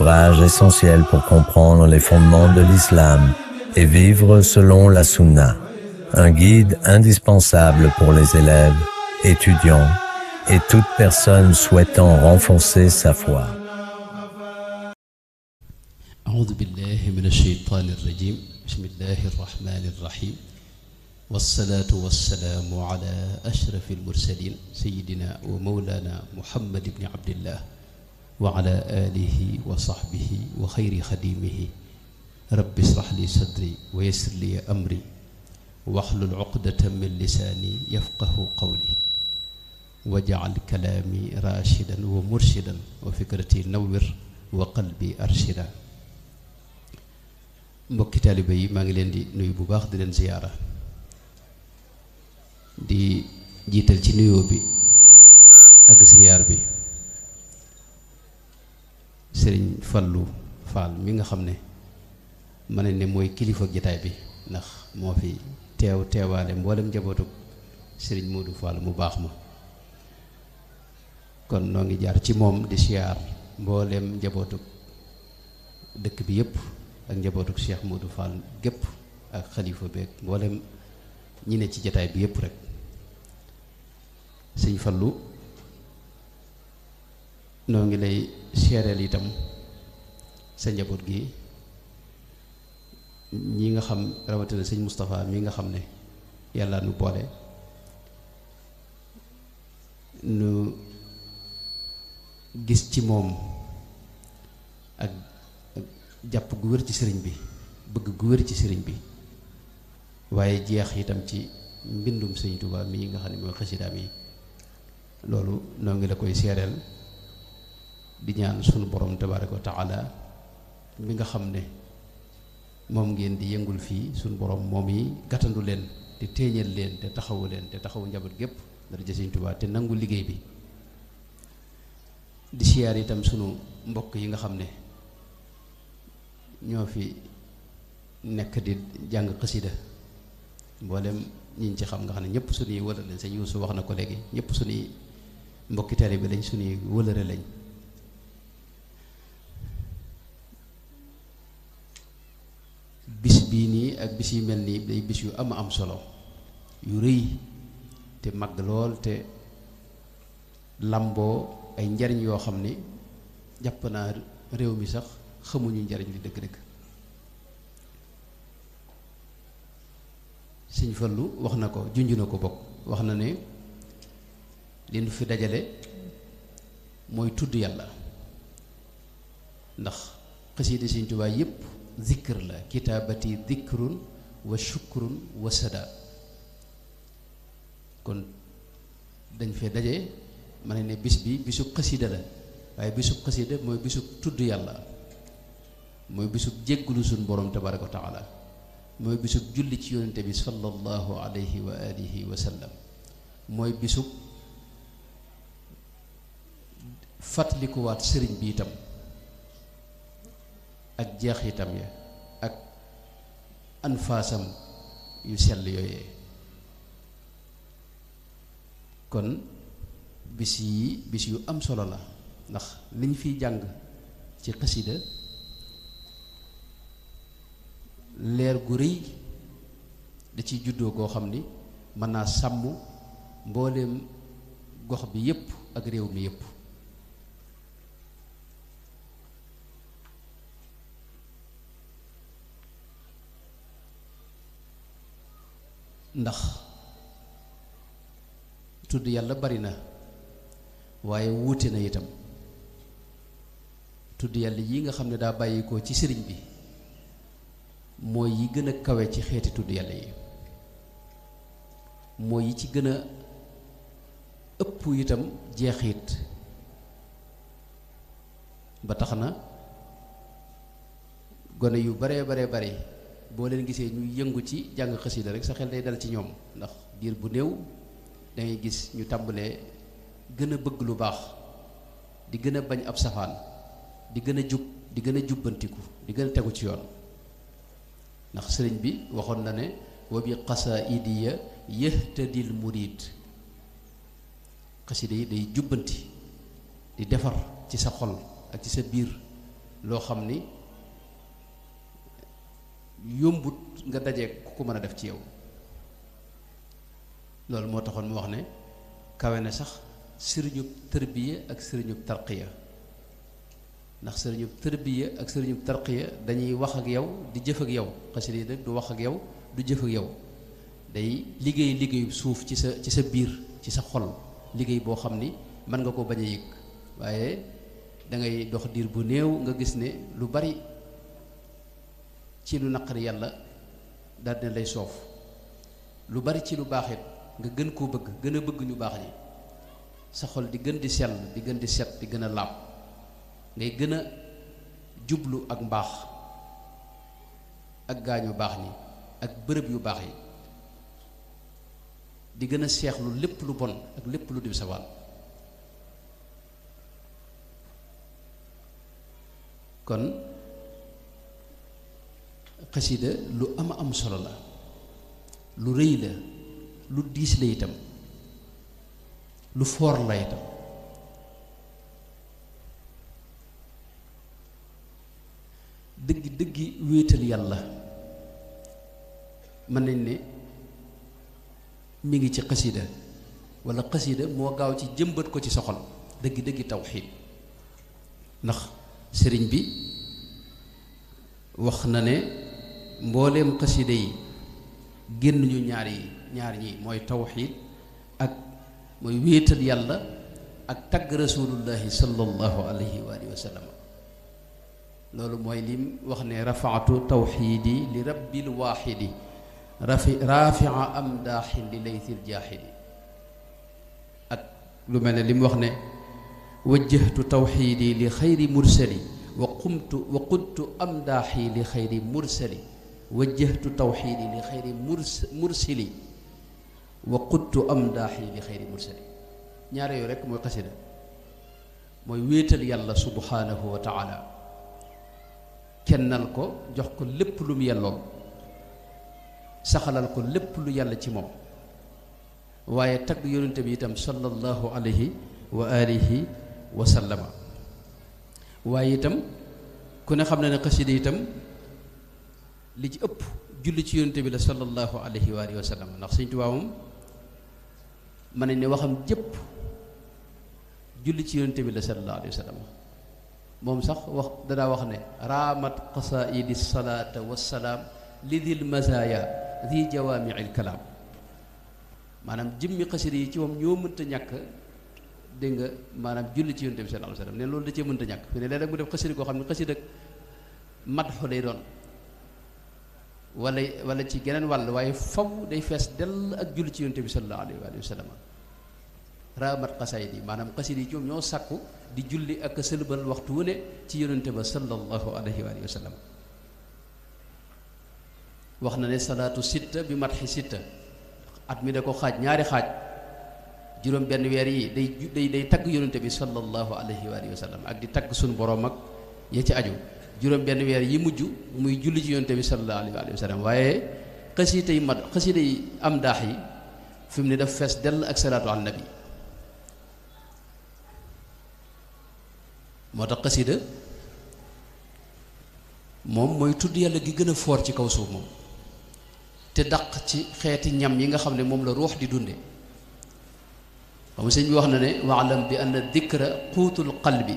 ouvrage essentiel pour comprendre les fondements de l'islam et vivre selon la sunna. Un guide indispensable pour les élèves, étudiants et toute personne souhaitant renforcer sa foi. أعوذ بالله من الشيطان الرجيم بسم الله الرحمن الرحيم والصلاة والسلام على أشرف المرسلين سيدنا ومولانا محمد بن عبد الله وعلى آله وصحبه وخير خديمه رب اشرح لي صدري ويسر لي أمري واحلل عقدة من لساني يفقه قولي واجعل كلامي راشدا ومرشدا وفكرتي نور وقلبي أرشدا. mbokki taalibe yi maa ngi leen di nuyu bu baax di leen ziyaara di jiital ci nuyoo bi ak ziyaar bi sëriñ Fallu Fall mi nga xam ne ma ne mooy kilifa jataay bi ndax moo fi teewaale mboolem njabootu sëriñ Modou Fall mu baax ma kon noo ngi jaar ci moom di ziyaar mboolem njabootu dëkk bi yépp ak njabootuk Cheikh Modou Fall gépp ak xalifa beeg mboolem ñi ne ci jataay bi yépp rek sëñ Fallu noo ngi lay seereel itam sa njaboot gi ñi nga xam rawatina sëñ Moustapha mi nga xam ne yàlla nu boole nu gis ci moom ak jàpp gu wér ci sëriñ bi bëgg gu wér ci sëriñ bi waaye jeex itam ci mbindum sëriñ Tuubaa mii nga xam ne mooy xasidaam yi loolu noo ngi la koy seereel di ñaan sunu borom tabaaraka wa taala mi nga xam ne moom ngeen di yëngul fii sunu borom moom yi gàttandu leen te téeñal leen te taxawu leen te taxawu njaboot gépp dara ja sëriñ Tuubaa te nangu liggéey bi di siyaar itam sunu mbokk yi nga xam ne ñoo fi nekk di jàng xasida mboolem ñiñ ci xam nga xam ne ñëpp suñuy wëlëre lañ sëñ Yuusu wax na ko léegi ñëpp suñuy mbokki taalibe bi lañ suñuy wëlëre lañ bis bii nii ak bis yi mel nii day bis yu am solo yu rëy te mag lool te lamboo ay njariñ yoo xam ni jàpp naa réew mi sax xamuñu njariñ li dëgg-dëgg sëñ Fallu wax na ko junj na ko bokk wax na ne li nu fi dajale mooy tudd yàlla ndax xasiida sëñ Tuubaa yépp zikr la kitaabati zikrun wa shukrun wa sada kon dañ fee daje ma ne bis bi bisub xasiida la waaye bisub xasiida mooy bisub tudd yàlla mooy bisub jéggulu suñ borom tabaraka wa taala mooy bisub julli ci yonente bi sallallahu alayhi wa alihi wa sallam mooy bisub fàttalikuwaat sëriñ bi itam ak jeexitam ya ak anfaasam yu sell yooyee kon bis yi bis yu am solo la ndax liñ fiy jàng ci xasida leer gu rëy da ciy juddoo koo xam ni mën naa sàmm mbooleem gox bi yépp ak réew mi yépp ndax tudd yàlla bari na waaye wuute na itam tudd yàlla yi nga xam ne daa bàyyi ko ci sëriñ bi mooy yi gën a kawe ci xeeti tudd yàlla yi mooy yi ci gën a ëpp itam jeexit ba tax na gone yu baree bare boo leen gisee ñu yëngu ci jàng xasida rek sa xel day dal ci ñoom ndax diir bu néew dangay gis ñu tàmbalee gën a bëgg lu baax di gën a bañ ab safaan di gën a jub di gën a jubbantiku di gën a tegu ci yoon ndax sëriñ bi waxoon na ne wa bi qasaaidiya yahtadil murid xasida yi day jubbanti di defar ci sa xol ak ci sa biir loo xam ni yombut nga daje ku ko mën a def ci yow. loolu moo taxoon mu wax ne kawe na sax sëriñub tërbiya ak sëriñub tarqiya, ndax sëriñub tërbiya ak sëriñub tarqiya dañuy wax ak yow di jëf ak yow. xasida yi nag du wax ak yow du jëf ak yow, day liggéeyu suuf ci sa biir ci sa xol, liggéey boo xam ni mën nga ko bañ a yëg, waaye da ngay dox diir bu néew nga gis ne lu bari ci lu naqari yàlla daal dina lay soof, lu bari ci lu baax it nga gën koo bëgg, gën a bëgg ñu baax ñi, sa xol di gën di sell di gën di set di gën a laab, ngay gën a jublu ak mbaax ak gaañu baax ñi ak bërëb yu baax yi, di gën a seexlu lépp lu bon ak lépp lu dim sawaan. kon xasida lu ama am solo la, lu rëy la, lu diis la itam, lu foor la itam. dëggi wéetal yàlla mën nañ ne mi ngi ci xasida, walla xasida moo gaaw ci jëmbat ko ci soxol dëggi tawxiid. ndax sëriñ bi wax na ne mbooleem xasida yi génn ñu ñaar ñi mooy tawxiid ak mooy wéetal yàlla ak tagg rasulullahi sallallahu alayhi wa alihi wa sallam. loolu mooy lim wax ne rafaatu tawxiidi li rabbil waaxidi rafia amdaaxin li laytil jaaxidi. ak lu mel ne lim wax ne wajjahtu tawxiidi li xayri mursali wa qudtu amdaaxi li xayri mursali wajjahtu tawxiidi li xayri mursili wa qudtu amdaaxi li xayri mursali. ñaare yooyu rekk mooy xasida, mooy wéetal yàlla subhaanahu wa taala, kennal ko, jox ko lépp lu mu yellool, saxalal ko lépp lu yàlla ci moom, waaye tagg yonente bi itam sallallahu alayhi wa alihi wa sallama. waaye itam ku ne xam na ne xasida itam li ci ëpp julli ci yonente bi la sallallahu alayhi wa alihi wa sallama. ndax Sëñ Tuubaa moom mën nañ ne waxam jëpp julli ci yonente bi la sallallahu alayhi wa sallama. moom sax wax danaa wax ne raamat qasaidi salaata wassalaam li dil mazaaya di jawaamiil kalaam. maanaam jëmmi xasida yi ci moom ñoo mënta ñàkk, dégg nga, maanaam julli ci yonent bi sallallahu alayhi wa sallam ne loolu da cee mënta ñàkk. fi ne léeg-léeg mu def xasida koo xam ne xasida madxu lay doon wala ci geneen wàll, waaye faw day fees dell ak julli ci yonent bi sallallahu alayhi wa sallam. raamat qasaidi yi maanaam xasida yi ci moom ñoo sàkku di julli ak sëlbal waxtu wu ne ci yonente ba sallallahu alayhi wa sallam. wax na ne salaatu sitta bi matxi sitta, at mi da ko xaaj ñaari xaaj, juróom benn weer yi day tagg yonente bi sallallahu alayhi wa sallam ak di tagg suñu borom ak ya ci aju. juróom benn weer yi mujj muy julli ci yonente bi sallallahu alayhi wa sallam. waaye xasida yi am daax yi fi mu ne daf fees dell ak salaatu ala nabi. moo tax xasida moom mooy tudd yàlla gi gën a foor ci kaw suuf moom, te daq ci xeeti ñam yi nga xam ne moom la ruux di dunde. xam nga sëñ bi wax na ne waalam bi anna dikra quutul qalbi,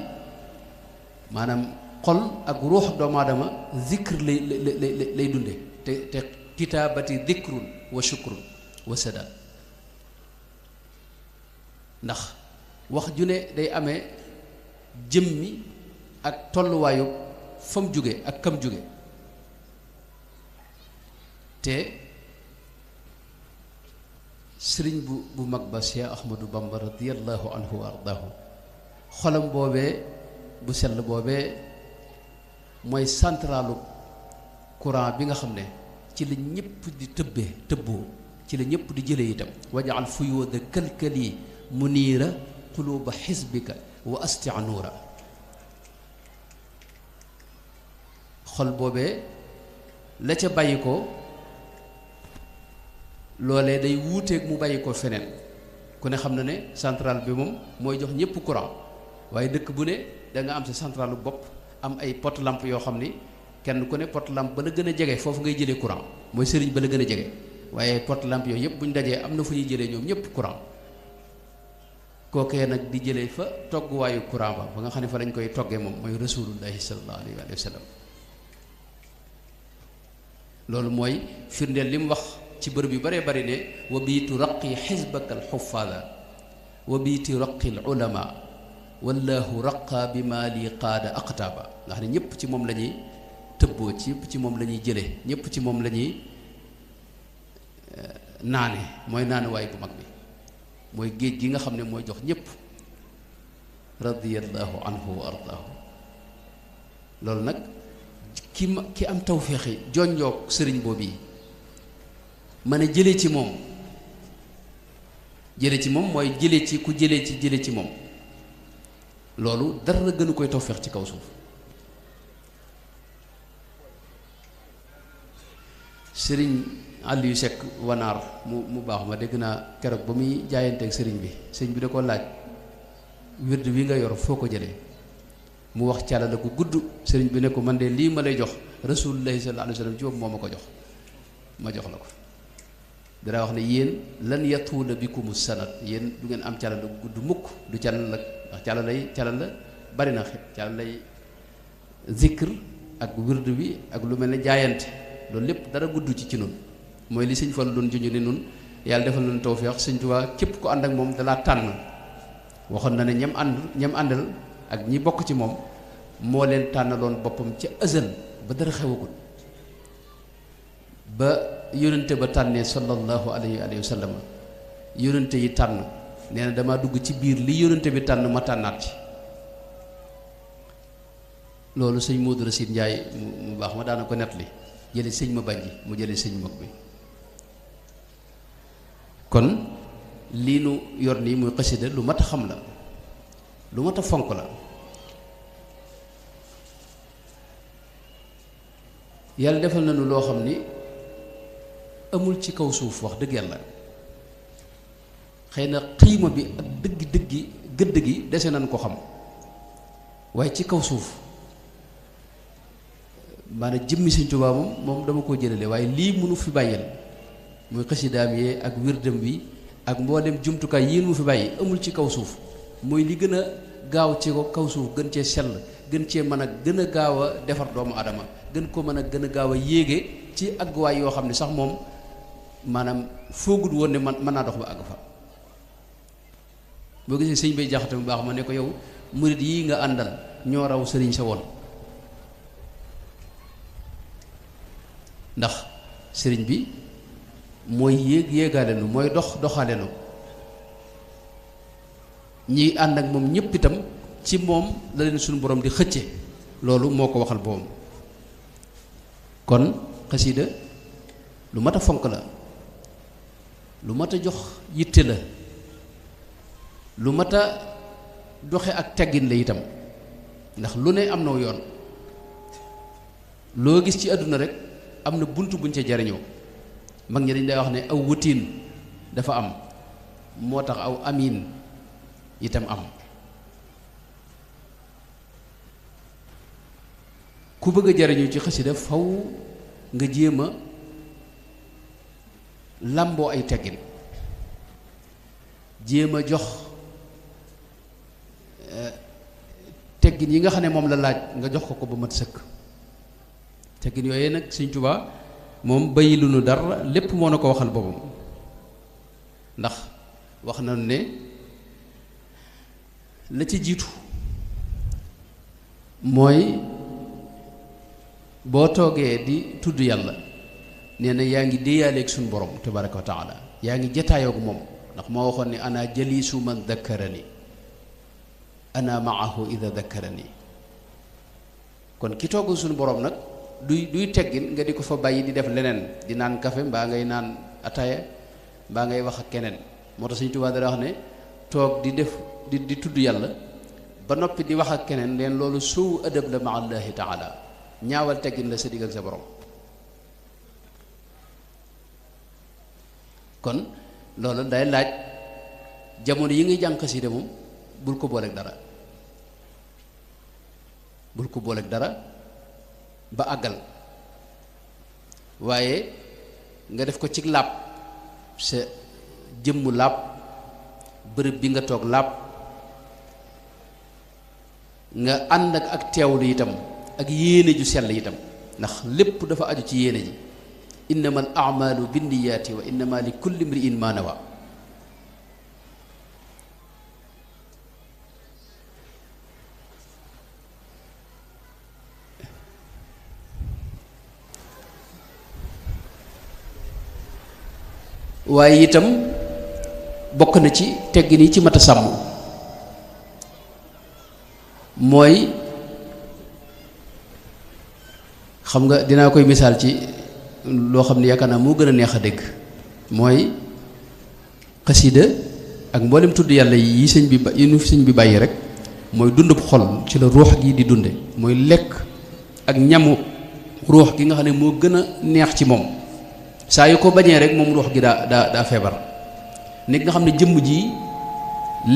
maanaam xol ak ruux doomu aadama zikr lay dunde, te kitaabati dikrun wa shukrun wa sada. ndax wax ju ne day amee jëmmi ak tolluwaayu fa mu jóge ak kam jóge. te sëriñ bu mag ba Cheikh Ahmadou Bamba radiyallahu anhu wa ardaahu, xolam boobee bu sell boobee mooy centralu courant bi nga xam ne ci la ñëpp di tëbboo ci la ñëpp di jëlee itam. wajaal fuyuuda kalkali muniira quluuba xisbika wa astia nuura. xol boobee la ca bàyyi ko loolee day wuuteeg mu bàyyi ko feneen. ku ne xam na ne centrale bi moom mooy jox ñëpp courant, waaye dëkk bu ne da nga am sa centralu bopp am ay pot lampe yoo xam ni kenn ku ne pot lampe ba la gën a jege foofu ngay jëlee courant mooy sëriñ ba la gën a jege waaye pot lampe yooyu yëpp bu ñu dajee am na fu ñuy jëlee ñoom ñëpp courant kookee nag di jëlee fa togguwaayu courant ba nga xam ne fa lañ koy toggee moom mooy rasulullahi sallallahu alayhi wa sallam loolu mooy firndeel li mu wax ci bërëb yu baree bari ne wa biitu raqi xisbaka alxufaada wa biitu raqi al ulama wallahu raqa bi ma li qaada aqtaaba nga xam ne ñëpp ci moom la ñuy tëbboo ci ñëpp ci moom la ñuy jëlee ñëpp ci moom la ñuy naane mooy naane waay bu mag bi mooy géej gi nga xam ne mooy jox ñëpp radiyallahu anhu wa ardaahu loolu nag ki am tawféexi jonjoog sëriñ boobu yi mën a jëlee ci moom mooy jëlee ci ku jëlee ci moom loolu dara gënu koy tawféex ci kaw suuf sëriñ Aliou Seck wanaar mu baax ma dégg naa keroog ba muy jaayanteeg sëriñ bi da ko laaj wird wi nga yor foo ko jëlee mu wax càlla la ko gudd sëriñ bi ne ko man de lii ma lay jox rasulullahi sallallahu alayhi wa sallam ci bopp moo ma ko jox ma jox la ko dara wax ne yéen lan yatuula bikumu sanat yéen du ngeen am càlla la gudd mukk du càlla la ndax càlla la bari na càlla lay zikr ak wird wi ak lu mel ne jaayante loolu lépp dara gudd ci nun mooy li sëñ Fallu doon junj ni nun yàlla defal nañu tawfeex sëñ Tuubaa képp ku ànd ak moom dalaa tànn waxoon na ne ñam àndal ak ñi bokk ci moom moo leen tànnaloon boppam ca ëzal ba dara xewagul ba yónnante ba tànnee sallallahu alayhi wa sallam yónnante yi tànn nee na damaa dugg ci biir li yónnante bi tànn ma tànnaat ci loolu sëñ Modou Racine Ndiaye mu baax ma daana ko nettali jële sëñ ma bànji mu jële sëñ mag bi kon lii nu yor nii muy xasida lu mat a xam la lu mat a fonk la yàlla defal nañu loo xam ni amul ci kaw suuf wax dëgg yàlla xëy na xiima bi ak dëggi gëdd gi dese nañ ko xam waaye ci kaw suuf maanaam jëmmi Sëñ Tuubaa moom dama koo jëlale waaye lii mënu fi bàyyil muy xasidaam yee ak wirdam bi ak mboolem jumtukaay yii mu fi bàyyi amul ci kaw suuf mooy li gën a gaaw ci ko kaw suuf gën cee sell gën cee mën a gën a gaaw a defar doomu adama gën ko mën a gën a gaaw a yéege ci àgguwaay yoo xam ne sax moom maanaam foogut woon ne mën naa dox ba àgg fa boo gisee sëñ bay jaxate mu baax ma ne ko yow murit yii nga àndal ñoo raw sëriñ sa woon ndax sëriñ bi mooy yéegaale nu mooy doxaale nu ñi ànd ak moom ñépp itam ci moom la leen suñu borom di xëcce loolu moo ko waxal boom kon xasida lu mat a fonk la lu mat a jox yitte la lu mat a doxe ak teggin la itam ndax lu ne am na yoon loo gis ci àdduna rek am na bunt buñ ca jariñoo mag ñi dañ day wax ne aw wutiin dafa am moo tax aw amiin itam am ku bëgg a jariñu ci xasida faw nga jéem a làmboo ay teggin jéem a jox teggin yi nga xam ne moom la laaj nga jox ko ba mat sëkk teggin yooyu nag Sëñ Tuubaa moom bayi lu nu dara lépp moo na ko waxal boppam ndax wax na ne la ci jiitu mooy boo toogee di tudd yàlla nee na yaa ngi déeyaaleeg suñu borom tabaraka wa taala yaa ngi jataayoog moom ndax moo waxoon ne ana jalisu man dakkarani ana maahu ida dakkarani kon ki toog suñu borom nag duy teggin nga di ko fa bàyyi di def leneen di naan kafe mbaa ngay naan ataaya mbaa ngay wax ak keneen moo tax Sëñ Tuubaa dara wax ne toog di def di tudd yàlla ba noppi di wax ak keneen leen loolu suu adab la ma allahi taala ñaawal teggin la sa digg ak sa borom kon loolu day laaj jamono yi ngay jàng xasida moom bul ko booleeg dara bul ko booleeg dara ba àggal waaye nga def ko ci laab sa jëmmu laab bërëb bi nga toog laab nga ànd ak teewlu itam ak yéene ju sell itam ndax lépp dafa aju ci yéene ji innama al a'malu binniyaati wa innama li kulli imri'in ma nawa waaye itam bokk na ci teggin yi ci mat a sàmm mooy xam nga dinaa koy misaal ci loo xam ne yaakaar naa moo gën a neex a dégg mooy xasida ak mboolem tudd yàlla yi sëñ bi yi nu sëñ bi bàyyi rek mooy dundub xol ci la ruux gi di dunde mooy lekk ak ñamu ruux gi nga xam ne moo gën a neex ci moom saa yu ko bañee rek moom ruux gi daa feebar nit nga xam ne jëmm ji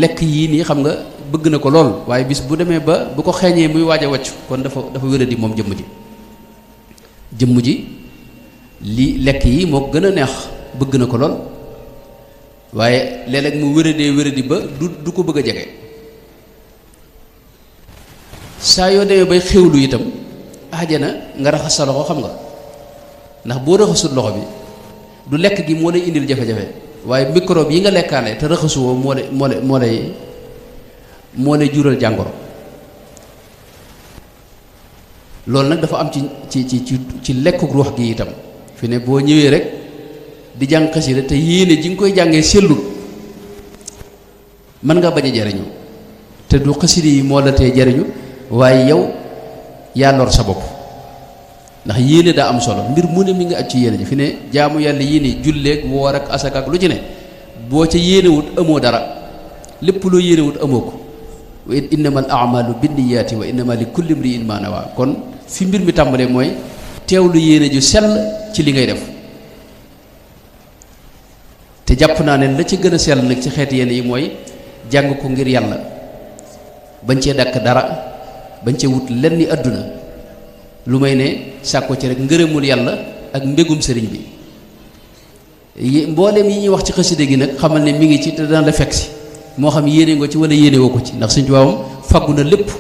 lekk yii nii xam nga bëgg na ko lool waaye bis bu demee ba bu ko xeeñee muy waaj a wàccu kon dafa wéradi moom jëmm ji li lekk yi moo gën a neex bëgg na ko lool waaye léeg-léeg mu wéradi ba du ko bëgg a jege saa yoo demee bay xewlu itam ajana nga raxas sa loxo xam nga ndax boo raxasut loxo bi du lekk gi moo lay indil jafe-jafe waaye microbe yi nga lekkaale te raxasuwoo moo lay jural jàngoro loolu nag dafa am ci lekkuk ruux gi itam fi ne boo ñëwee rek di jàng xasida te yéene ji nga koy jàngee sellut mën nga bañ a jariñu te du xasida yi moo la tee jariñu waaye yow yaa lor sa bopp ndax yéene daa am solo mbir mu ne mi nga aj ci yéene ji fi ne jaamu yàlla yéene julleeg woor ak asak ak lu ci ne boo ca yéenewut amoo dara lépp loo yéenewut amoo ko wa innama al a'malu binniyaati wa innama li kulli imri'in ma nawa kon fi mbir mi tàmbalee mooy teewlu yéene ju sell ci li ngay def te jàpp naa ne la ci gën a sell nag ci xeeti yéene yi mooy jàng ko ngir yàlla bañ cee dàkk dara bañ cee wut lenn àdduna lu may ne sàkko ci rek ngërëmul yàlla ak mbégum sëriñ bi mbooleem yi ñuy wax ci xasida gi nag xamal ne mi ngi ci te dana la fekk si moo xam yéene nga ci wala yéene woo ko ci ndax Sëriñ Tuubaa moom faggu na lépp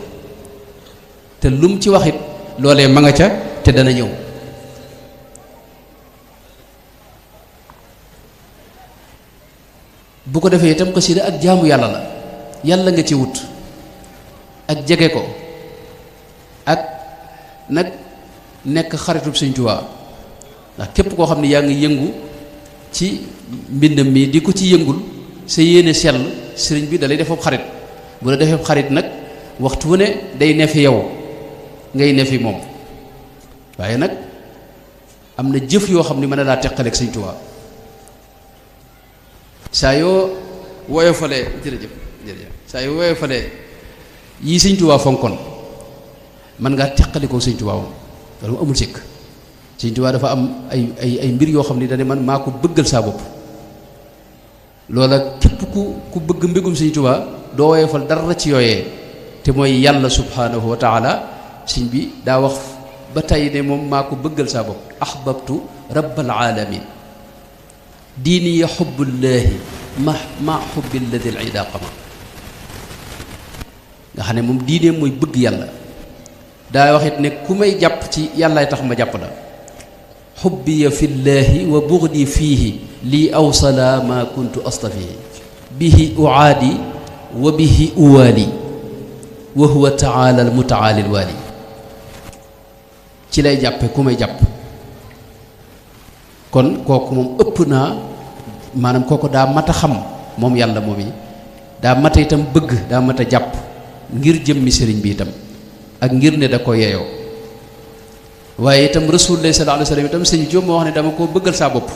te lum ci waxit loolee ma nga ca te dana ñëw bu ko defee itam xasida ak jaamu yàlla la yàlla nga ci wut ak jege ko ak nag nekk xaritub Sëriñ Tuubaa ndax képp koo xam ne yaa ngi yëngu ci mbindam mi di ko ci yëngul sa yéene sell sëriñ bi dalay defab xarit bu la defee xarit nag waxtu wu ne day ne fi yow ngay ne fi moom waaye nag am na jëf yoo xam ne mën na laa teqaleeg Sëriñ Tuubaa saa yoo woyofalee jërëjëf saa yoo woyofalee yii Sëriñ Tuubaa fonkoon mën ngaa teqalikoo Sëriñ Tuubaa moom loolu mu amul sikk Sëriñ Tuubaa dafa am ay mbir yoo xam ne dane man maa ko bëggal saa bopp loola képp ku bëgg mbégum Sëriñ Tuubaa doo woyofal dara ci yooyee te mooy yàlla subhanahu wa taala sëñ bi daa wax ba tey ne moom maa ko bëggal saa bopp ahbabtu rabbal alamin diini ya xubbullaahi ma xubbi lladi al ida qama nga xam ne moom diineem mooy bëgg yàlla daa waxit ne ku may jàpp ci yàllaay tax ma jàpp la xubbiya fi llaahi wa bugdi fiihi lii awsala ma kuntu astafihi bihi uaadi wa bihi uwaali wa huwa taala al mutaali al waali ci lay jàppe ku may jàpp kon kooku moom ëpp naa maanaam kooku daa mat a xam moom yàlla moom yi daa mat a itam bëgg daa mat a jàpp ngir jëmmi sëriñ bi itam ak ngir ne da ko yeeyoo waaye itam rasulullah sallallahu alayhi wa sallam itam sëñ Jóob moo wax ne dama koo bëggal saa bopp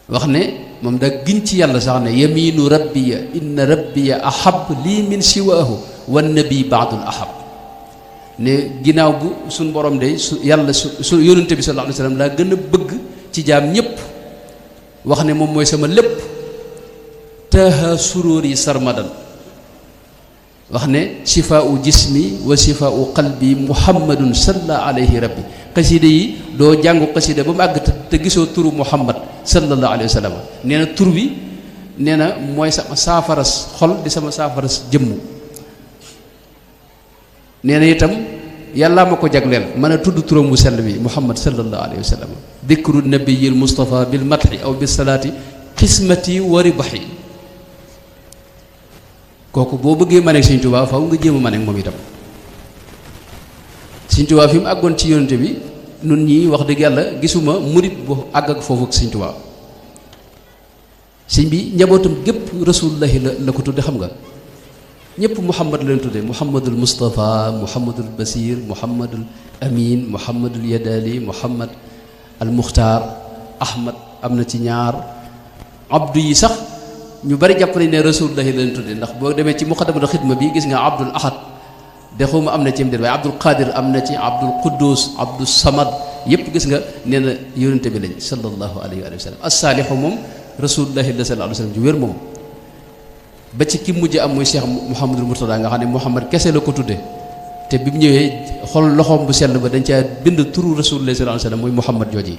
wax ne moom da giñ ci yàlla sax ne yaminu rabbiya inna rabbiya ahab lii min siwaahu wan nabi baadul ahab ne ginnaaw bu suñ borom de su yàlla su yónnante bi sallallahu alayhi wa sallam laa gën a bëgg ci jaam ñépp wax ne moom mooy sama lépp taaha suróor yi sarmadan wax ne shifaau jismi wa shifaau qalbi muhammadun salla alayhi rabbi xasida yi doo jàngu xasida ba mu àgg te gisoo turu muhammad sallallahu alayhi wa sallam nee na tur wi nee na mooy sama saafaras xol di sama saafaras jëmm nee na itam yàllaa ma ko jagleel mën a tudd turam bu sell bi muhammad sallallahu alayhi wa sallam dikru nabiyil mustafa bil madhi aw bis salaati xismati wa ribahi kooku boo bëggee maneeg Sëñ Tuubaa faw nga jéem a maneeg moom itam Sëñ Tuubaa fi mu àggoon ci yonente bi nun ñii wax dëgg yàlla gisuma murit bu àgg ak foofu ak Sëñ Tuubaa sëñ bi njabootam gépp rasulullahi la ko tudde xam nga ñëpp muhammad la leen tudde muhammadul mustafa muhammadul basir muhammadul amin muhammadul yadali muhammad al muxtaar ahmad am na ci ñaar abdu yi sax ñu bari jàpp nañ ne rasulullahi la leen tudde ndax boo demee ci muqaddamatul xidma bi gis nga abdul ahad de xawma am na ci mbir waaye abdul qadir am na ci abdul quddus abdul samad yépp gis nga nee na yonente bi lañ sallallahu alayhi wa sallam as-saalihu moom rasulullahi sallallahu alayhi wa sallam ju wér moom ba ci ki mujj am muy cheikh mouhamadul murtada nga xam ne muhammad kese la ko tudde te bi mu ñëwee xol loxoom bu sell ba dañ caa bind turu rasulullahi sallallahu alayhi wa sallam muy muhammad jooji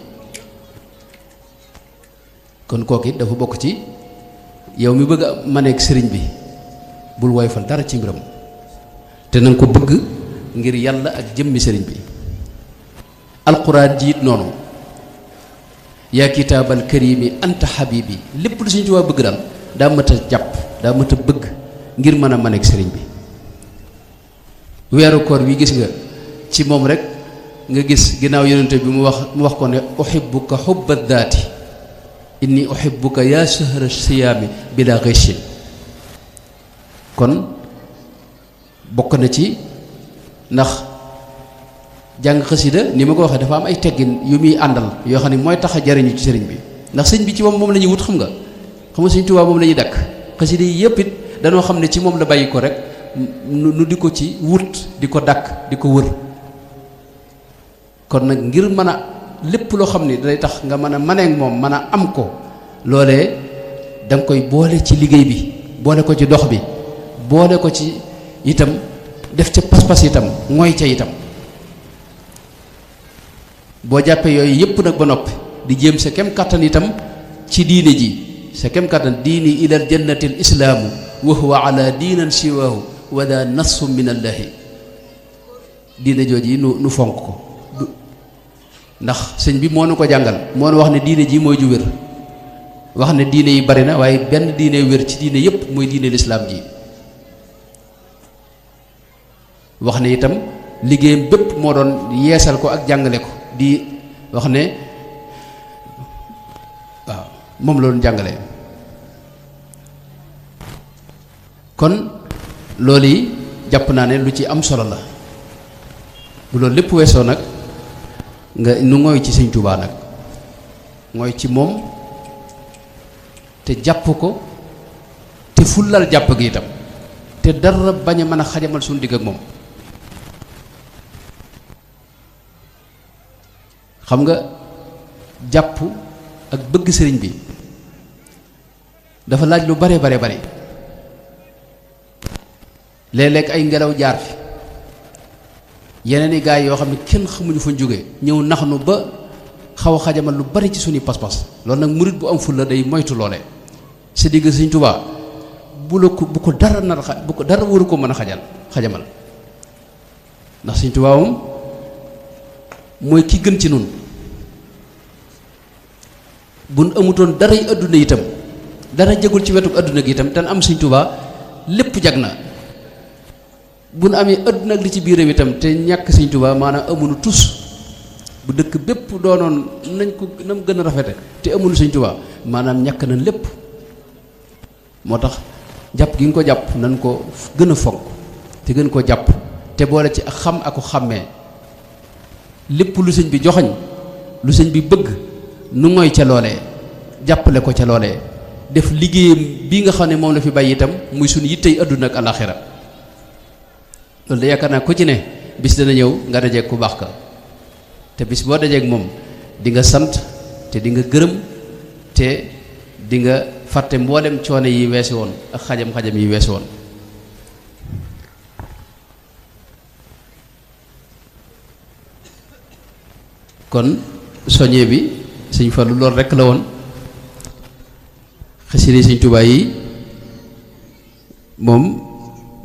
kon kooku it dafa bokk ci yow mi bëgg a maneeg sëriñ bi bul woyfal dara ci mbiram te nanga ko bëgg ngir yàlla ak jëmmi sëriñ bi alquran jiit noonu yaa kitaabal karimi anta habibi lépp lu Sëriñ Tuubaa bëgg daal daa mat a jàpp daa mat a bëgg ngir mën a maneeg sëriñ bi weeru koor wi gis nga ci moom rek nga gis ginnaaw yonente bi mu wax ko ne uhibbuka hubba daati inni uhibbuka yaa shahra siyaami bila ghishin kon bokk na ci ndax jàng xasida ni ma ko waxee dafa am ay teggin yu muy àndal yoo xam ne mooy tax a jariñu ci sëriñ bi ndax sëñ bi ci moom la ñuy wut xam nga Sëñ Tuubaa moom la ñuy dakk xasida yi yëpp it danoo xam ne ci moom la bàyyi ko rek nu di ko ci wut di ko dakk di ko wër kon nag ngir mën a lépp loo xam ne day tax nga mën a maneeg moom mën a am ko loolee da nga koy boole ci liggéey bi boole ko ci dox bi boole ko ci itam def ca pas-pas itam mooy ca itam boo jàppee yooyu yépp nag ba noppi di jéem sa kem kàttan itam ci diine ji sa kem kàttan diini ilal jannati l islaamu wa huwa ala diinan siwaahu wa daa nassu min allahi diine jooji nu fonk ko ndax sëñ bi moo nu ko jàngal moo nu wax ne diine ji mooy ju wér wax ne diine yi bari na waaye benn diine wér ci diine yépp mooy diine lislaam ji wax ne itam liggéeyam bépp moo doon yeesal ko ak jàngale ko di wax ne waaw moom la doon jàngale kon loolu yi jàpp naa ne lu ci am solo la bu loolu lépp weesoo nag nga nu ngooy ci Sëñ Tuubaa nag ngooy ci moom te jàpp ko te fullal jàpp gi itam te dara bañ a mën a xajamal suñu digg ak moom xam nga jàpp ak bëgg sëriñ bi dafa laaj lu bare bare bare léeg-léeg ay ngelaw jaar fi yeneen i gaay yoo xam ne kenn xamuñu fañ jóge ñëw nax nu ba xaw a xajamal lu bari ci suñuy pas-pas loolu nag murit bu am fulla day moytu loole sa digg Sëñ Tuubaa bu ko dara nar bu ko dara waru ko mën a xajamal ndax Sëñ Tuubaa moom mooy ki gën ci nun buñ amutoon daray adduna itam dara jagul ci wetu adduna gi itam tan am Sëñ Tuubaa lépp jag na bu nu amee adduna ak li ci biiram itam te ñàkk Sëñ Tuubaa maanaam amuñu tus bu dëkk bépp doonoon nañ ko na mu gën a rafete te amuñu Sëñ Tuubaa maanaam ñàkk nañ lépp moo tax jàpp gi nga ko jàpp nañ ko gën a fonk te gën ko jàpp te boole ci ak xam ak xàmmee lépp lu sëñ bi joxoñ lu sëñ bi bëgg nu ngoy ca loolee jàppale ko ca loolee def liggéeyam bii nga xam ne moom la fi bàyyi itam muy suñu yittey àdduna ak alaxira loolu de yaakaar naa ku ci ne bis dana ñëw nga dajeeg ku baax ka te bis boo dajeeg moom di nga sant te di nga gërëm te di nga fàtte mboolem coono yi weesu woon ak xajam-xajam yi weesu woon kon soññee bi sëñ Fallu loolu rekk la woon. xasida sëñ Tuubaa yi moom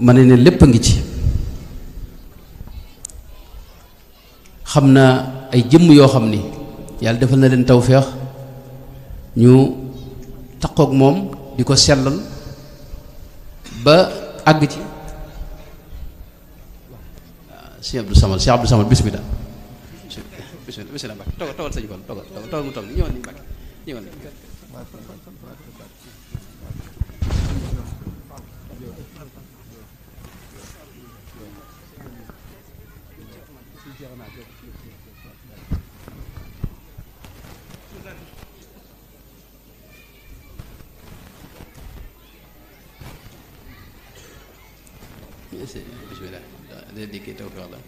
ma ne lépp a ngi ci. xam naa ay jëmm yoo xam ni yàlla defal na leen tawféex ñu taqoog moom di ko sellal ba àgg ci. Cheikh Abdou Samad bismillah bismillah Mbàkke toogal sëñ Fall toogal mu toog ni ñëwal ni Mbàkke ñëwal ni bismillah day dikkee taw fi wax la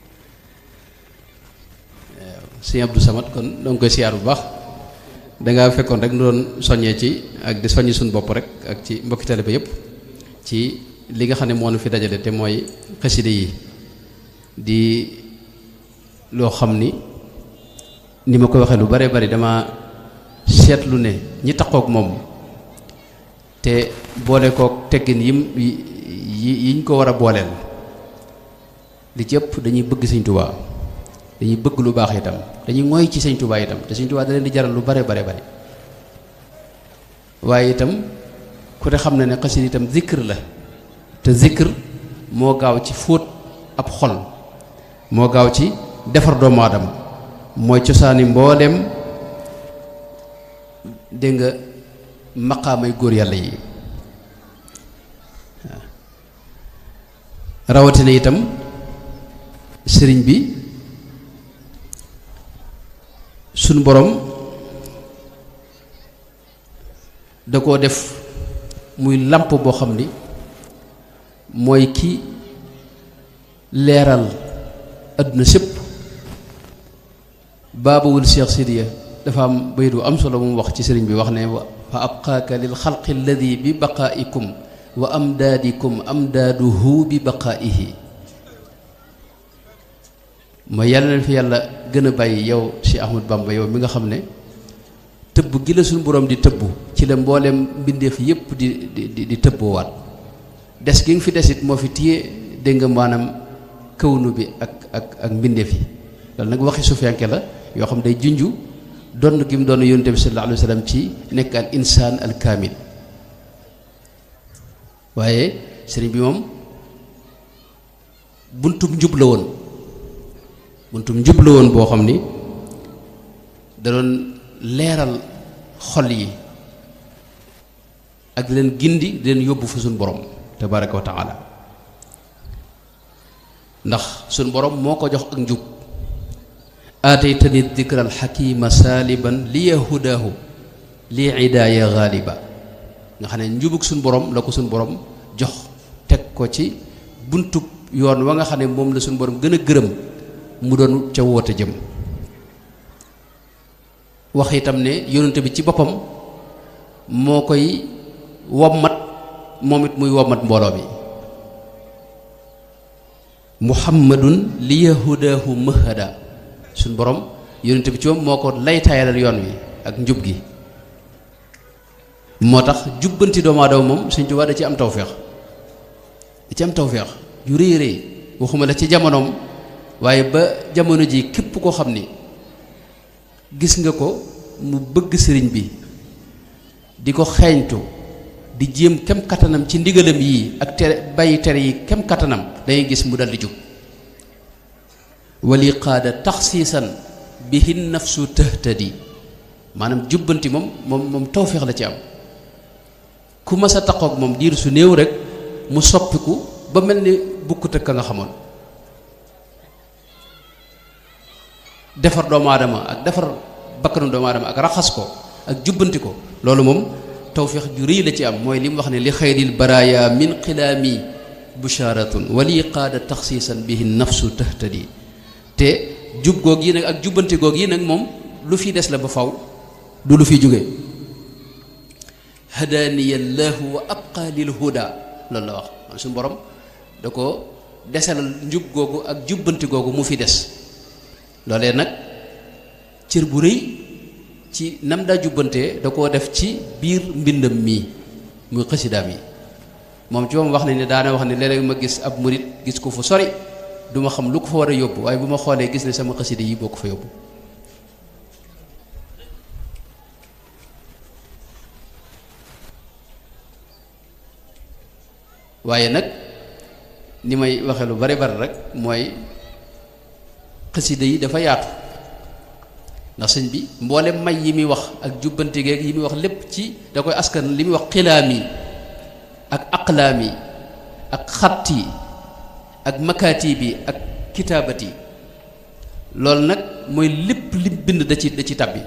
waaw sëñ Abdou Samad kon doo ngi koy siyaar bu baax dangaa fekkoon rek nu doon soññee ci ak di soññi suñu bopp rek ak ci mbokki taalibe yépp ci li nga xam ne moo nu fi dajale te mooy xaside yi di loo xam ni ma koy waxee lu bare bari dama seetlu ne ñi taxook moom te boole kook teggin yiñ ko war a booleel li ci ëpp dañuy bëgg sëñ Tuubaa dañuy bëgg lu baax itam dañuy ngoy ci sëñ Tuubaa itam te sëñ Tuubaa da leen di jaral lu bare bari waaye itam ku ne xam na ne xasida itam zikr la te zikr moo gaaw ci fóot ab xol moo gaaw ci defar doomu aadama mooy cosaani mboolem dégg nga maqaamay góor yàlla yi waaw rawatina itam sëriñ bi suñ borom da koo def muy làmp boo xam ni mooy ki leeral adduna sépp baabawul Cheikh Sidiya dafa am bayit bu am solo mu wax ci sëriñ bi wax ne fa abqaaka lil xalqi alladi bi baqaaikum wa amdaadikum amdaaduhu bi baqaaihi mooy yàlla na fi yàlla gën a bàyyi yow Cheikh Ahmad Bamba yow mi nga xam ne tëbb gi la suñu borom di tëbb ci la mbooleem mbindeef yépp di tëbboowaat des gi nga fi desit moo fi téye dégg nga maanaam kawnu bi ak mbindeef yi loolu nag waxi sufiyanke la yoo xam day junju donn gi mu doon yonent bi sallallahu alayhi wa sallam ci nekk al insaan al kaamil waaye sëriñ bi moom buntum njub la woon boo xam ni da doon leeral xol yi ak di leen gindi di leen yóbbu fa suñ borom tabaraka wa taala ndax suñ borom moo ko jox ak njub aataytani dikra alxakima saaliban liya hudaahu li idaaya gaaliba nga xam ne njubug suñ borom la ko suñ borom jox teg ko ci buntub yoon wa nga xam ne moom la suñ borom gën a gërëm mu doon ca woote jëm wax itam ne yonent bi ci boppam moo koy wommat moom it muy wommat mbooloo mi muhammadun li yahudaahu mahada suñ borom yonent bi ci moom moo ko laytaayalal yoon wi ak njub gi moo tax jubbanti doomu aadama moom Sëñ Tuubaa da ci am tawféex yu rëy rëy waxuma la ci jamonoom waaye ba jamono ji képp koo xam ni gis nga ko mu bëgg sëriñ bi di ko xeeñtu di jéem kem kattanam ci ndigalam yii ak tere bàyyi tere yi kem kattanam dangay gis mu dal di jub wali qaada taxsiisan bihi nafsu tahtadi maanaam jubbanti moom tawféex la ci am ku mas a taqoog moom diir su néew rek mu soppiku ba mel ni bukkut ak ka nga xamoon defar doomu aadama ak defar bakkanu doomu aadama ak raxas ko ak jubbanti ko loolu moom tawféex ju rëy la ci am mooy li mu wax ne li xayril baraaya min xilaami busharatun wali qaada taxsiisan bihi nafsu tahtadi te jub goog yi nag ak jubbanti goog yi nag moom lu fi des la ba faw du lu fi jóge hadaaniya llaahu wa abqa lil huda loolu la wax man suñu borom da ko desalal njub googu ak jubbanti googu mu fi des loolee nag cër bu rëy ci nam daa jubbantee da koo def ci biir mbindam mii muy xasidaam yi moom ci moom wax nañ ne daana wax ne léeg-léeg ma gis ab murit gis ko fu sori du ma xam lu ko fa war a yóbbu waaye bu ma xoolee gis ne sama xasida yi boo ko fa yóbbu waaye nag ni may waxe lu bari bari rek mooy xasida yi dafa yaatu ndax sëñ bi mboolem may yi muy wax ak jubbante geeg yi muy wax lépp ci da koy askan li muy wax xilaam yi ak aqlaam yi ak xatt yi ak makaatib yi ak kitaabat yi loolu nag mooy lépp lim bind da ci tabbi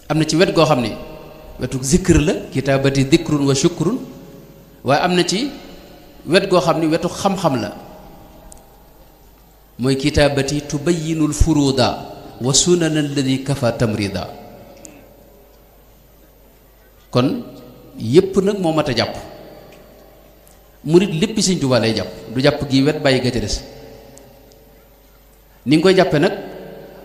am na ci wet goo xam ne wetu zikr la kitaabati dikrun wa shukrun waaye am na ci wet goo xam ne wetu xam-xam la mooy kitaabati tubayyinul furuda wa sunan alladi kafa tamrida kon yépp nag moo mat a jàpp murit lépp Sëñ Tuubaa lay jàpp du jàpp gi wet bàyyi ga ca des ni nga koy jàppe nag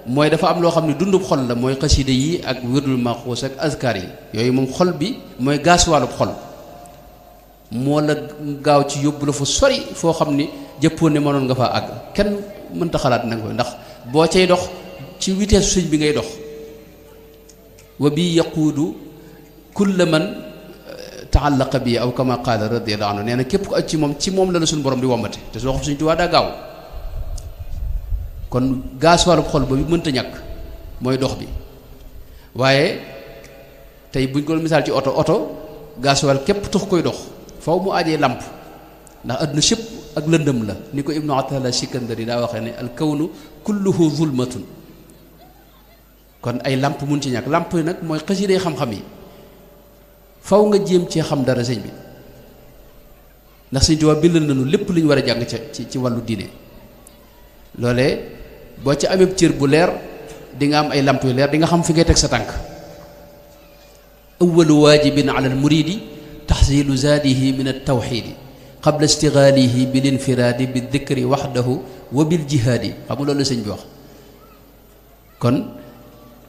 mooy dafa am loo xam ne dundub xol la mooy xasida yi ak wirdul maxuus ak azkar yi yooyu moom xol bi mooy gaasuwaalub xol moo la gaaw ci yóbbu la fu sori foo xam ni jëppoon ne mënoon nga faa àgg kenn mënta xalaat nanga ko ndax boo cay dox ci vitesse sëñ bi ngay dox wa bi yaquudu kulla man taallaqa bi aw kama qaala radiyallahu anhu nee na képp ko aj ci moom la suñu borom di wombate te soo xam Sëñ Tuubaa daa gaaw kon gaasuwaalub xol ba bi mënta ñàkk mooy dox bi waaye tey buñ ko misaal ci oto gaasuwaal képp tax koy dox faw mu ajee làmp ndax adduna sépp ak lëndëm la ni ko ibnu atala sikandari daa waxee ne al kawnu kulluhu zulmatun kon ay làmp mun ci ñàkk làmp nag mooy xasiday xam-xam yi faw nga jéem cee xam dara sëñ bi ndax Sëñ Tuubaa bindal nañu lépp lu ñu war a jàng ci wàllu diine loolee boo ci amee cër bu leer di nga am ay làmp yu leer di nga xam fi ngay teg sa tànk awwalu waajibin ala al muridi taxsilu zaadihi min al tawxiidi qabla istigaalihi bil infiraadi bi dikri waxdahu wa bil jihaadi xam nga loolu la sëñ bi wax kon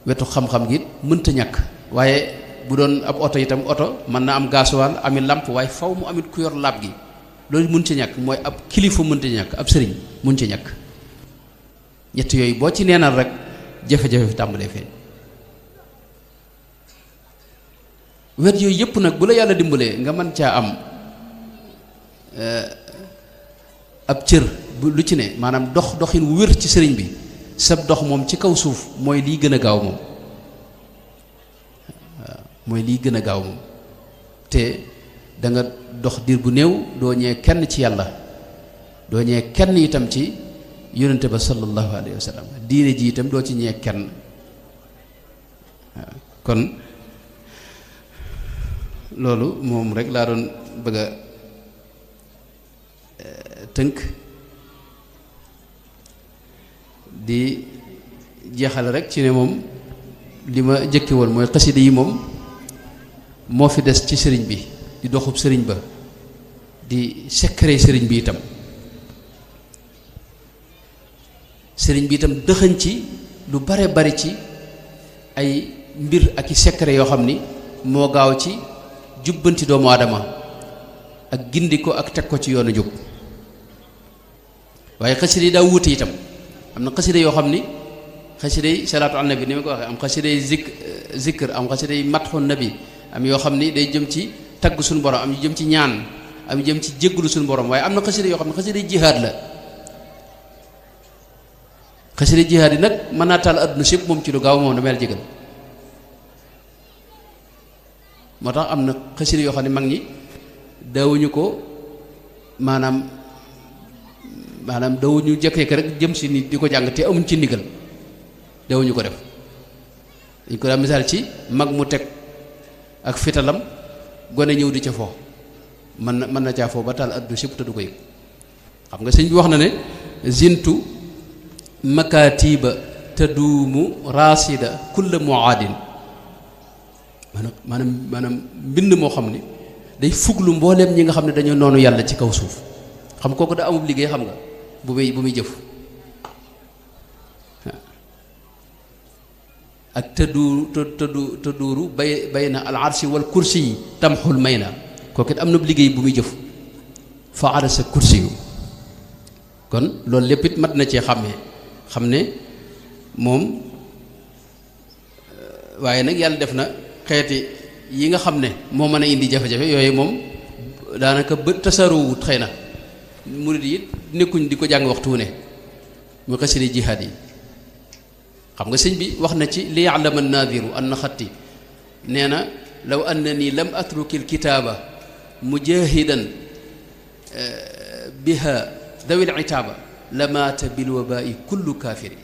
wetu xam-xam gi mënta ñàkk waaye bu doon ab oto itam oto mën na am gaasuwaal ami làmp waaye faw mu amit ku yor laab gi loolu mun ci ñàkk mooy ab kilifa mënta ñàkk ab sëriñ mun ci ñàkk ñett yooyu boo ci neenal rek jafe-jafe fi tàmbalee feeñ wet yooyu yëpp nag bu la yàlla dimbalee nga mën caa am ab cër bu lu ci ne maanaam doxin wu wér ci sëriñ bi sab dox moom ci kaw suuf mooy lii gën a gaaw moom waaw mooy lii gën a gaaw moom te da nga dox diir bu néew doo ñee kenn ci yàlla doo ñee kenn itam ci yonente ba sallallahu alayhi wa sallam diine ji itam doo ci ñee kenn waaw kon loolu moom rek laa doon bëgg a tënk di jeexal rek ci ne moom li ma jëkke woon mooy xasida yi moom moo fi des ci sëriñ bi di doxub sëriñ ba di secret sëriñ bi itam sëriñ bi itam dëxëñ ci lu bare bari ci ay mbir ak i secret yoo xam ni moo gaaw ci jubbanti doomu aadama ak gindi ko ak teg ko ci yoonu jóg waaye xasida yi daa wuute itam am na xasida yoo xam ni xasida yi salaatu ala nabi ni ma ko waxee am xasida yi zikr am xasida yi matxu nabi am yoo xam ni day jëm ci tagg suñu borom am yu jëm ci ñaan am yu jëm ci jéggulu suñu borom waaye am na xasida yoo xam ne xasida yi jihaad la xasida jihaad yi nag mën naa taal adduna sépp moom ci lu gaaw moom damay la jégal moo tax am na xasida yoo xam ne mag ñi daawuñu ko maanaam daawuñu jekk-jekk rek jëm si ni di ko jàng te amuñ ci ndigal daawuñu ko def dañ ko daa misaal ci mag mu teg ak fitalam gone ñëw di ca foo mën na caa foo ba taal adduna sépp te du ko yëg xam nga sëñ bi wax na ne zintu makaatiba taduumu raasida kulla muaadin maanaam mbind moo xam ni day fuglu mbooleem ñi nga xam ne dañoo noonu yàlla ci kaw suuf xam kooku da amub liggéey xam nga bu muy jëf ak tëduuru bayna al arshi wal kursi yi tamxul may na kooku it am na liggéey bu muy jëf fa arasa kursi yu kon loolu lépp it mat na cee xàmmee xam ne moom waaye nag yàlla def na xeeti yi nga xam ne moo mën a indi jafe-jafe yooyu moom daanaka ba tasaaroowut xëy na murid yi nekkuñ di ko jàng waxtu ne mu xasida jihaad yi xam nga sëñ bi wax na ci li ya'lama an-naadiru anna xatti nee na law annani lam atruki al-kitaaba mujahidan biha dawil itaaba lamaata bil wabaa'i kullu kaafiri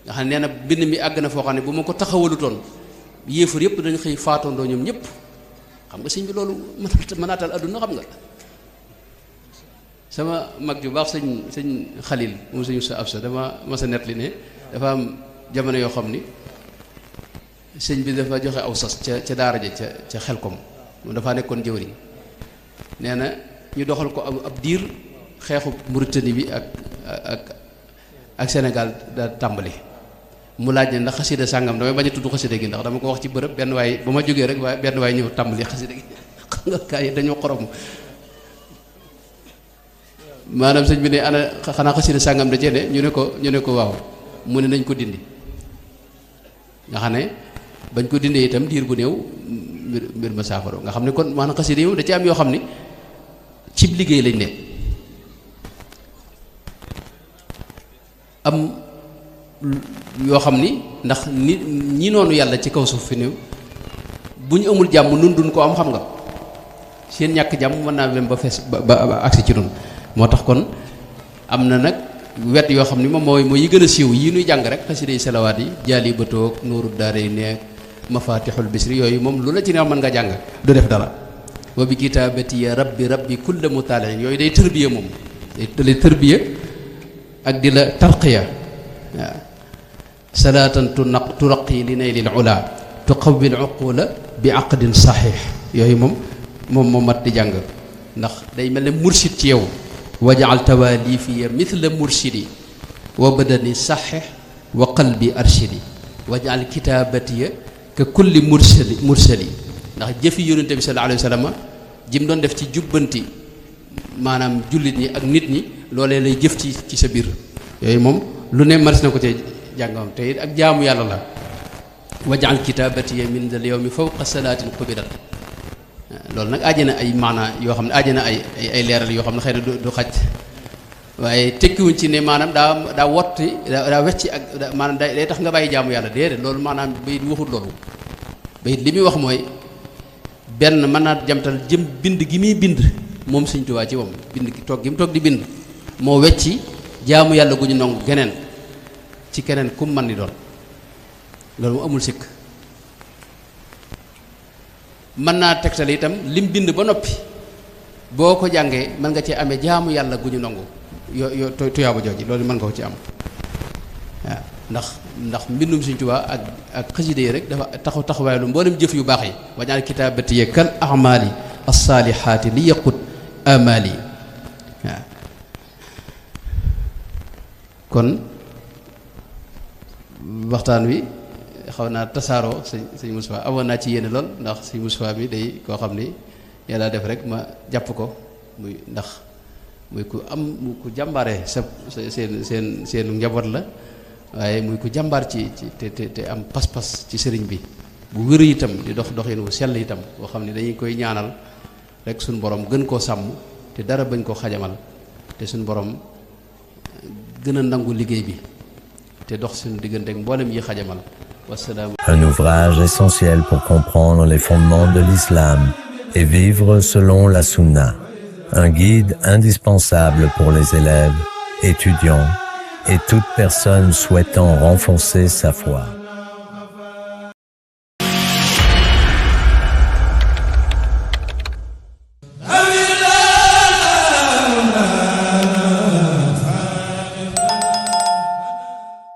nga xam ne nee na bind mi àgg na foo xam ne bu ma ko taxawalutoon yéefar yëpp dañ xëy faatondoo ñoom ñëpp xam nga sëñ bi loolu mënaatal adduna xam nga sama mag ju baax sëñ Xalil moom sëñ sa absa dama mas a nettali ne dafa am jamono yoo xam ni sëñ bi dafa joxe aw sas ca daara ja ca Xelkom moom dafaa nekkoon jëwriñ nee na ñu doxal ko ab diir xeexu Mauritanie bi ak Sénégal da tàmbali mu laaj ne ndax xasida sàngam damay bañ a tudd xasida gi ndax dama ko wax ci bërëb benn waay ba ma jógee rek waaye benn waay ñëw tàmbali xasida gi xam nga kaa yi dañoo xorom maanaam sëñ bi ne ana xanaa xasida sàngam da cee ne ñu ne ko waaw mu ne nañ ko dindi nga xam ne bañ ko dindee itam diir bu néew mbir ma saafaro nga xam ne kon maanaam xasida yi da ci am yoo xam ni cib liggéey lañ ne am yoo xam ni ndax ñi noonu yàlla ci kaw suuf fi ne bu ñu amul jàmm nun duñ ko am xam nga seen ñàkk jàmm mën naa dem ba fees ba agsi ci nun moo tax kon am na nag wet yoo xam ni moom mooy yi gën a siiw yii nuy jàng rek xasida yi salawaat yi jaali ba toog nuuru daare neeg mafatixul bisri yooyu moom lu la ci neex mën nga jàng du def dara wa bi kitaabati ya rabbi kulla mutaalin yooyu day tërbiya moom day tërbiya ak di la tarqiya waaw salaatan turaqi li naylil ula tuqawwil uqula bi aqdin saxiix yooyu moom mat di jàng ndax day mel ne mursid ci yow wajaal tawaalifiya mithla murshidi wa badani saxix wa qalbi arshidi wajaal kitaabatiya ka kulli mursali ndax jëfi yonente bi sallallahu alayhi wa sallam jim doon def ci jubbanti maanaam jullit ñi ak nit ñi loolee lay jëf ci sa biir yooyu moom lu ne maris na ko te jàngam te it ak jaamu yàlla la wajaal kitaabatiya min dal yawmi fawqa salaatin qubidat loolu nag aajana ay maanaa yoo xam ne aajana ay leeral yoo xam ne xëy na du xaj waaye tekkiwuñ ci ne maanaam daa wotti daa wecci ak maanaam day tax nga bàyyi jaamu yàlla déedéet loolu maanaam bayit waxut loolu bayit li muy wax mooy benn mën naa jamtal jëm bind gi muy bind moom Sëñ Tuubaa ci moom bind gi toog gi mu toog di bind moo wecci jaamu yàlla gu ñu nangu geneen ci keneen kum man di doon loolu mu amul sikk mën naa tegtal itam lim bind ba noppi boo ko jàngee mën nga ci amee jaamu yàlla gu ñu nangu yo tuyaaba jooji loolu mën nga ko ci am waaw ndax mbindum Sëñ Tuubaa ak xasida yi rek dafa taxawaay lu mboolem jëf yu baax yi wañaal kitaabati ye kal ahmaali as-saalihaati li yaqut amali waaw kon waxtaan wi xaw naa tasaaroo sëñ Moustapha amoon naa ci yéene lool ndax sëñ Moustapha bi day koo xam ni yàlla def rek ma jàpp ko muy ndax muy ku am ku jàmbaare seen njaboot la waaye muy ku jàmbaar ci te am pas-pas ci sëriñ bi bu wér itam di doxin wu sell itam boo xam ne dañuy koy ñaanal rek suñ borom gën koo sàmm te dara bañ koo xajamal te suñ borom gën a nangu liggéey bi te dox suñu diggante ak mboolem yi xajamal. Un ouvrage essentiel pour comprendre les fondements de l'islam et vivre selon la sunna. Un guide indispensable pour les élèves, étudiants et toute personne souhaitant renforcer sa foi.